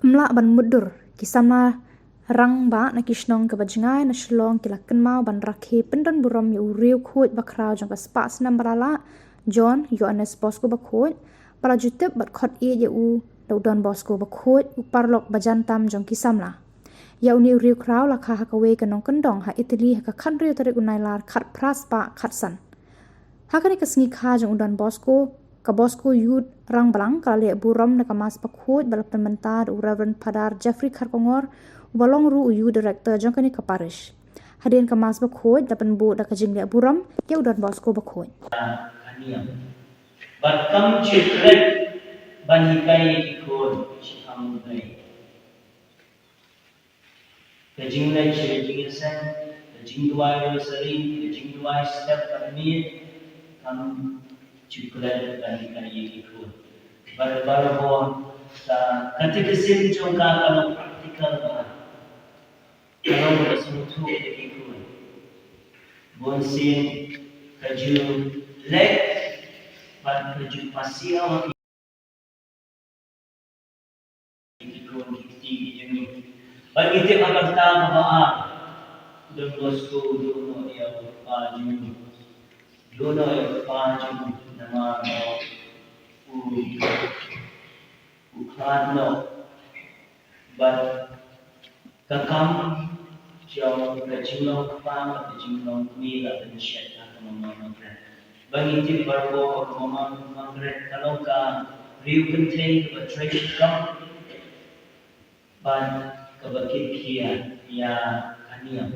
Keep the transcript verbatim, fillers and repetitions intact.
Ym lah ban mutdur, ki samla rangbah na ki shnong kiba jngai na Shillong ki la kynmaw ban rakhe pyndonburom ïa u riewkhuid bakhraw jong ka spah snem ba la lah, John Ïoannis Bosco Bakhuid, ba la ju tip bad khot ïeit ïa u da u Don Bosco Bakhuid, u paralok ba jan tam jong ki samla. Ïa une u riewkhraw la kha ha kawei ka nongkyndong ha Italy ha ka khathynriew tarik u Nailar khatphra spah khatsan. Ha kane ka sngi kha jong u Don Bosco, ka Bosco Youth Rangblang ka la leh burom da ka Mass Bakhuid ba la pynmynta da u Reverend Phadar Jeffrey Kharkongor, uba long ruh u Youth Director jong kane ka parish. Hadien ka Mass Bakhuid la pynbud da ka jingleh burom ïa u Don Bosco Bakhuid. Ka niam. Bad kam ju klet ban hikai ïa ki khun shikhang U Blei. Ka jingleh sha ka jingïaseng, ka jingduwai rosary, ka jingduwai step bad miet, kam ju klet ban hikai ïa ki khun. Bad barabor ka catechism jong ka ka long practical bha. Ka long kaba sngewthuh ïa ki khun. Bunsien ka ju leh bad ka ju pasiaw ïa ki khun ki kti ki jong ngi. Bad ngi tip ha ka bynta kaba ar, Don Bosco u duh noh ïa u kpa jong u. Duh noh ïa u kpa jong u namar ba u, u khlad noh. Bad ka kam jong ka jinglong kpa bad ka jinglong kmie la pynshet ha ka Mama Margaret. Ba ngi tip barabor ba ka Mama Margaret ka long ka riew kynthei kaba trei shitom bad kaba kitkhia ïa ka niam.